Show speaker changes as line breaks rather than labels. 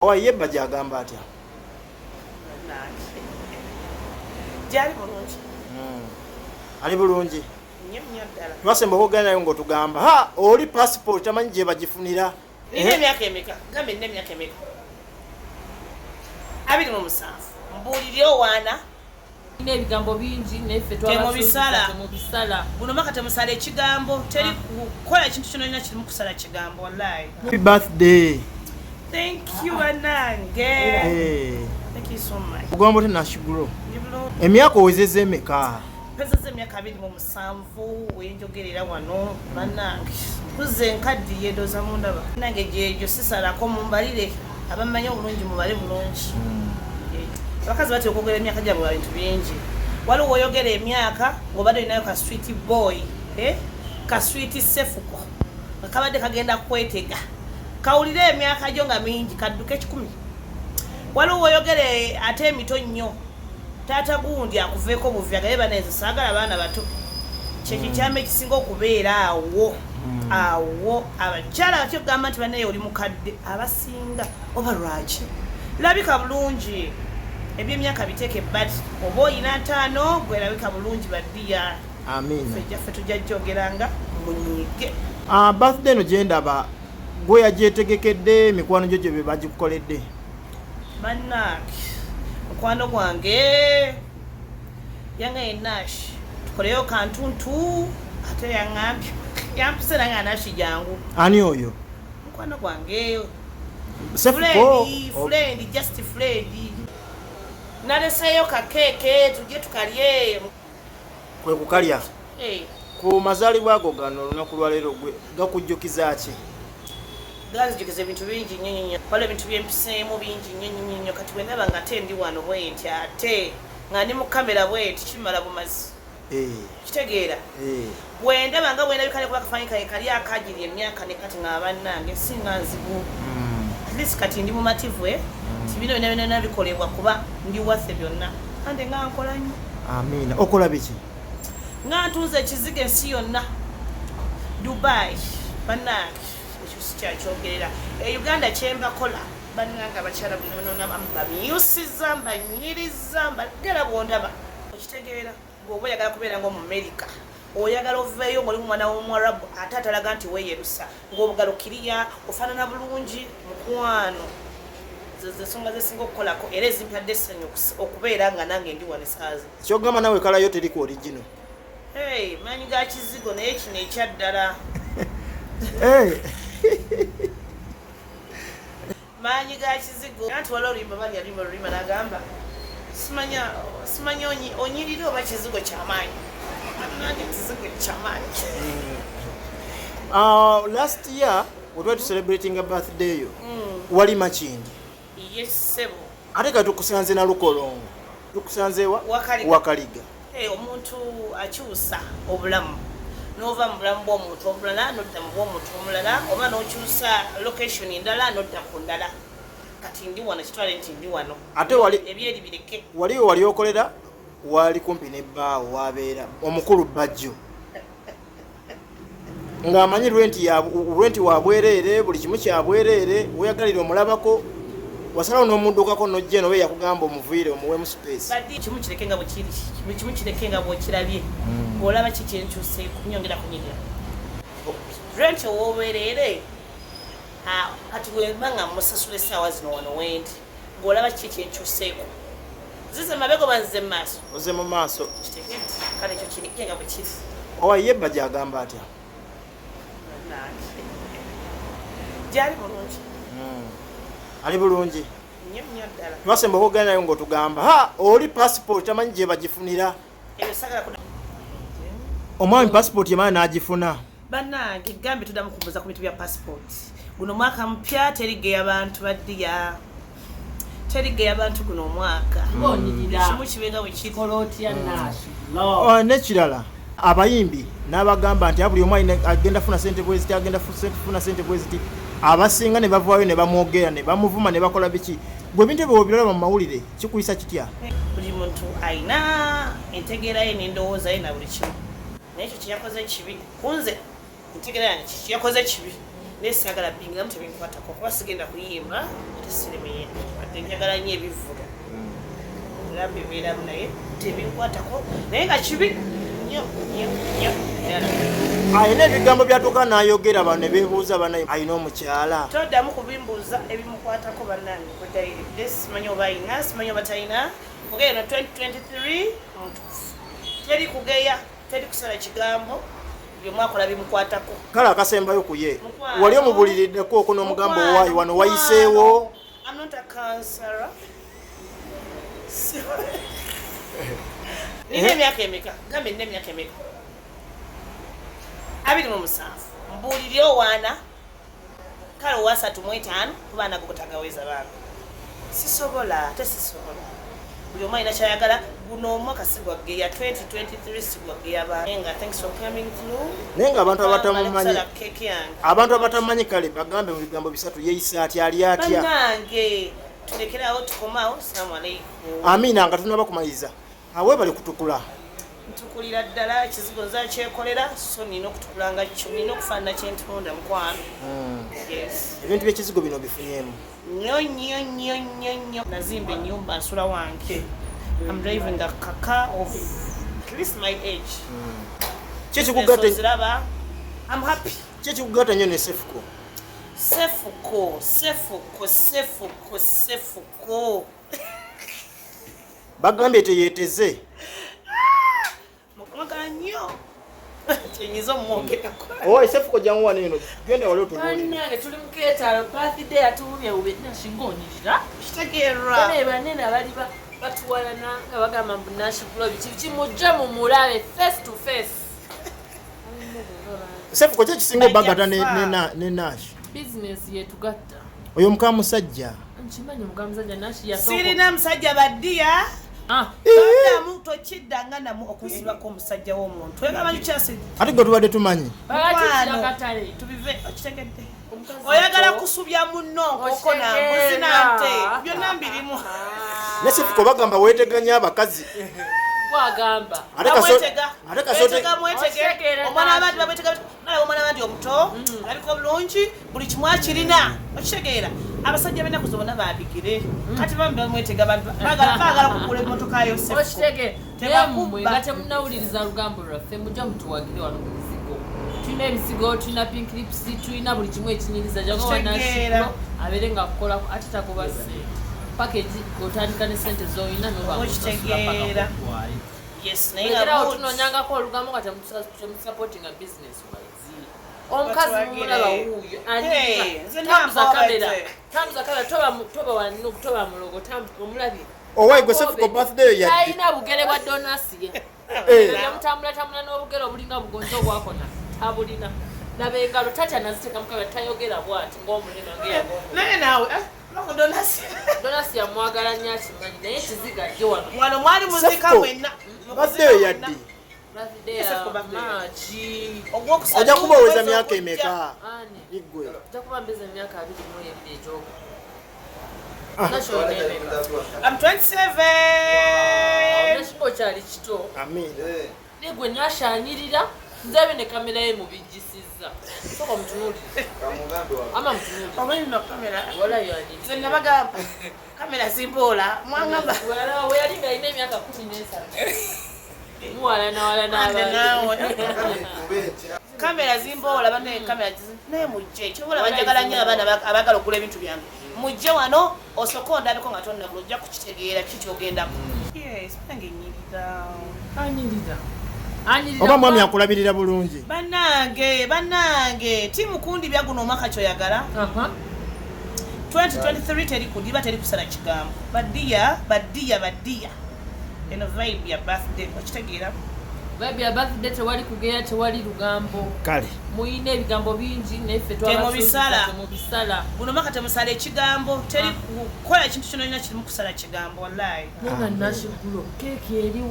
Owa ye Bajjo agamba atya?
Gyali bulungi.
Ali bulungi.
Nnyo nnyo ddala.
Twasemba okwogera naye ng'otugamba ha oli passport tamanyi gye bagifunira.
Nina emyaka emeka? Gamba nina emyaka emeka? 27. Mbuulire owaana.
Nina ebigambo bingi naye ffe
Temubisala.
Temubisala.
Guno mwaka temusala ekigambo, teri kukola ekintu kyonna kyonna kirimu kusala kigambo wallahi.
Happy birthday.
Thank you bannange. Thank you so much.
Ogamba otya Nashiguro?
Ndi bulungi.
Emyaka owezezza emeka?
Mpezezza emyaka 27 wenjogerera wano bannange. Nkuze nkaddiye ndowooza mundaba. Nange gyegyo sisalako mumbalire abamanyi obulungi mubale bulungi. Abakazi batera okwogera emyaka gyabwe lwa bintu bingi. Waliwo woyogera emyaka ng'obadde olinayo ka sweet boy, ka sweet sefuko nga kabadde kagenda kwetega. Kawulire emyaka gyo nga mingi kadduke 100. Waliwo woyogera ate emito nnyo. Taata gundi akuveeko buvi agaye bana nze saagala baana bato. Kyekyo kyama ekisinga okubeera awo. Awo abakyala batyo okugamba nti bannaye oli mukadde abasinga oba lwaki? Labika bulungi. Eby'emyaka biteeke but oba oyina 50 gwe labika bulungi baddiya.
Amiina.
Ffe jjaffe tujja gyogeranga munyiige.
Birthday eno gye ndaba gwe yagyetegekedde mikwano gyo gye be bagikukoledde?
Bannange mukwano gwange yangaye Nash tukoleyo kantuntu ate yaŋŋambye yampise nange nga Nash jangu.
Ani oyo?
Mukwano gwange.
Sefuko.
Friend, just friend. Naleseeyo kakeeke tujje tukalye.
Kwe kukalya. Ku mazaalibwa ago gano olunaku lwa leero gwe gakujjukiza ki?
Ganzijukiza ebintu bingi nnyo nnyo nnyo. Waliwo ebintu bye mpiseemu bingi nnyo nnyo nnyo. Kati bwe ndaba nga ate ndi wano bwe nti ate nga ndi mu kamera bwe nti kimala bumazi. Kitegeera. Bwe ndaba nga bwe ndabika ne kuba akafaananyi kange kali akagiri emyaka ne kati nga bannange singa nzibu. At least kati ndi mumativu, Nti bino byonna byonna bikolebwa kuba ndi waffe byonna. Ande nga nkola nnyo.
Amiina. Okola biki?
Nga ntunze ekizigo ensi yonna. Dubai bannange ekyo sikyakyogerera. E Uganda kye mbakola bannange abakyala bonna mbamyusiza mbanyiriza mbagera bw'ondaba. Okitegeera bw'oba oyagala kubeera ng'Omumerika oyagala oveeyo ng'oli mwana w'Omuwarabu ate atalaga nti weeyerusa ng'obugalo kiriya ofaanana bulungi mukwano. Zezo ensonga zesinga okukolako era ezimpadde essanyu okubeera nga nange ndi wano essaawa.
Ky'ogamba naawe kalayo teri ku original.
Hey, maanyi ga kizigo naye kino ekyaddala. Maanyi ga kizigo. Anti waliwo oluyimba bali aluyimba oluyimba n'agamba simanya onyirira oba kizigo kyamaanyi. Nange kizigo kyamaanyi.
Last year we twali celebrating a birthday yo. Wali Makindye.
Yes, ssebo.
Ate kati tukusanze na Lukolongo. Tukusanze wa?
Wakaliga.
Wakaliga.
Omuntu akyusa obulamu. N'ova mu bulamu bw'omuntu omulala n'odda mu bw'omuntu omulala oba n'okyusa location endala n'odda ku ndala. Kati ndi wano kitwale nti ndi wano.
Ate wali
ebyeri bireke.
Wali we wali okolera wali kumpi ne bbaawo wabeera omukulu Bajjo. Ng'amanyi rwenti wa bwereere buli kimu kya bwereere weyagalira omulabako wasalawo n'omuddukako n'ojja eno oba yakugamba omuviire omuweemu space.
Baddi kimu kireke nga bwe kiri, kimu kireke nga bw'okirabye. Bw'olaba ki kyenkyuseeko nyongera kunyirira. Rent ow'obwereere, kati bwe mba nga musasula essaawa zino wano wendi ng'olaba ki kyenkyuseeko. Nzize mabega oba nzize mu maaso?
Oze mu maaso.
Kitegeere nti kale ekyo kireke nga bwe kiri.
Owa ye Bajjo agamba atya?
Gyali bulungi.
Ali bulungi.
Nnyo nnyo ddala.
Twasemba okwogera naye ng'otugamba ha oli passport tamanyi gye bagifunira.
Ebyo saagala ku-
Omwami passport yamala n'agifuna.
Bannange gambe tuddamu kubuuza ku bintu bya passport. Guno mwaka mupya terigeya bantu baddiya. Terigeya bantu guno omwaka.
Ng'onyirira.
Kimu kibe nga bwe kiri.
Kola otya Nash?
N'ekirala abayimbi n'abagamba nti buli omu agenda funa ssente bwe ziti, agenda funa ssente bwe ziti. Abasinga ne bavaayo ne bamwogera ne bamuvuma ne bakola biki. Gwe ebintu ebyo bw'obiraba mu mawulire kikuyisa kitya?
Buli muntu alina entegeera ye n'endowooza ye na buli kimu. Naye ekyo kye yakoze kibi. Ku nze entegeera yange kye yakoze kibi. Naye saagala bingiramu, tebinkwatako kuba sigenda kuyimba ate sirimiyimbi, wadde njagala nnyo ebivvulu era mbibeeramu, naye tebinkwatako, naye nga kibi nnyo nnyo nnyo ddala.
Alina ebigambo byatuuka n'ayogera, bano ne beebuuza bana alina omukyala.
Toddamu kubimbuuza ebimukwatako, bannange, kwegayiridde. Simanyi oba ayina, simanyi oba talina. Kugeya no 2023 mutuufu, teri kugeya, teri kusala kigambo, byomwakola bimukwatako.
Kale akasembayo ku ye,
Mukwano.
wali omubuliriddeko oko n'omugamba
Mukwano,
owaayi wano wayiseewo?
Mukwano. I'm not a counselor. Nina emyaka emeka? Gambe nina emyaka emeka? 27. Mbuulire owaana, kale owa 35, kuba nago gutagaweza baana. Sisobola, ate sisobola. Buli omu alina kyayagala. Guno omwaka sigwaggeya, 2023 sigwaggeya baana. Naye nga thanks for coming through.
Naye nga abantu abatamumanyi,
Kusala cake yange.
Abantu abatamumanyi, kale bagambe mu bigambo bisatu, yeeyisa atya, ali atya?
Bannange, tulekerawo, tukomawo. Salamu aleikum.
Amiina. Nga tunaba kumaliriza, aweebale kutukula.
Ntukulira ddala. Ekizigo nza kyekolera, so nina okutukula nga kyo, nina okufaanana kyentunda, mukwano. Yes.
Ebintu by'ekizigo bino bifunyemu?
Nnyo nnyo nnyo nnyo nnyo. Nazimba ennyumba, nsula wange. I'm driving a car of at least my age.
Ki ekikugatta?
Ziraba, I'm happy.
Ki ekikugatta nnyo ne Sefuko?
Sefuko, Sefuko, Sefuko, Sefuko.
Bagambye teyeeteze.
Mwagala nnyo, kyenyiza omumwogerako.
Owa Sefuko, jangu wano eno, genda wali otubuulire.
Bannange, tuli mukeetalo. Birthday yatuwumye bube Nashinga onyirira.
Kitegeerwa.
Bane banene abali batuwalana nga bagamba mbu Nashigulo biki biki, mujje mumulabe face to face.
Sefuko, ki ekisinga obagatta ne Nash?
Bizinesi yetugatta.
Oyo muka musajja.
Nkimanyi mukamusajja Nash.
Sirina musajja, baddiya.
Ah,
Toddamu, tokiddanga namu okunsibako omusajja w'omuntu. Oyagala kyasi.
Ate gwe tubadde tumanyi.
Bakatira katale.
Tubive, okitegedde?
Omukazi
Oyagala
oto.
kusubya munno nkoko na mbuzi na nte, byonna mbirimu.
Ne Sefuko bagamba weeteganya abakazi.
Gwagamba.
Ate
Bamwetega.
ate kasote
Betega, mwetege.
Okitegeera,
Omwana
Nash.
w'abandi bamwetega. Nalaba omwana w'abandi omuto alabika obulungi, buli kimu akirina, okitegeera? Abasajja b'ennaku zo bonna babigire. Kati bambi bamwetega, abantu baagala kugula emmotoka yo, Sefuko.
Okitege.
Tebakuba.
Mmwe nga temunawuliriza lugambo lwaffe, mujja mutuwagire wano ku bizigo. Tulina ebizigo, tulina pink lips, tulina buli kimu ekinyiriza. Jangu wa
Okitegeera.
Nashigulo abeere nga akukolako, ate takuba sente. Package otandika ne sente z'olina noba
Okitegeera. Yes, naye nga
lekerawo
mood.
tunonyangako olugambo nga temusupportinga business wise. Omukazi
Batuwagire.
mumulaba wuuyo.
Hey, nze
Tambuza
namba
kamera,
abaite.
tambuza kamera. Toba wanugu, toba mulogo, omulabye.
Owayi gwe Sefuko, birthday yadde?
Talina bugere bwa Donasiya. Yamutambulatambula n'obugere obulinga bugonzi obwakona, tabulina. Laba engalo, tatya naziteeka mukaba, tayogera bwati ng'omunene ngeyagongo.
Naye naawe, eh, Donasi.
Donasi yamwagala nnyo, akimanyi, naye ekiziga ajje wano.
Wano mwali muzika
Sefuko,
mwenna.
birthday yadde?
Birthday
Sefuko, birthday.
Maaki.
Ogwokusatu.
Ojja kuba oweza
Mwezi
myaka
ogujja.
emeka?
Ani?
Iggwe.
Ojja kuba mbeza emyaka 22 egyogo.
Ah.
I'm 27.
Nashinga okyali kito.
Amiina.
Negwe nashanyirira nzabe ne kamera ye mubijjisizza. Soka mutunuulire, ama mutunuulire.
Omanyi no kamera.
Wala yanirira.
Nze nabagamba kamera zimboola, mwangamba.
We yali nga alina emyaka 13 muwalanawalana.
Ande naawe. Kamera zimboola banaye, kamera naye mujje kyobola banjagala nnyo abaana abaagala okugula ebintu byange, mujje wano osooke ondabeko nga tonnagula, ojja kukitegeera ki kyogendako. Yes, nange nyirira.
Anyirira, anyirira.
Oba mwami akulabirira bulungi?
Bannange, bannange, tiimu kundibya guno omwaka kyoyagala. 2023 teri kudiba, teri kusala kigambo. Baddiya, baddiya, baddiya, eno vibe ya birthday, okitegeera?
Vibe ya birthday, tewali kugeya, tewali lugambo.
Kale.
Muyina ebigambo bingi, naye ffe
Temubisala.
Temubisala.
Guno mwaka temusala ekigambo, teri kukola kintu kyona kyona kirimu kusala kigambo, wallahi.
Naye nga Nashigulo keeki eriwo.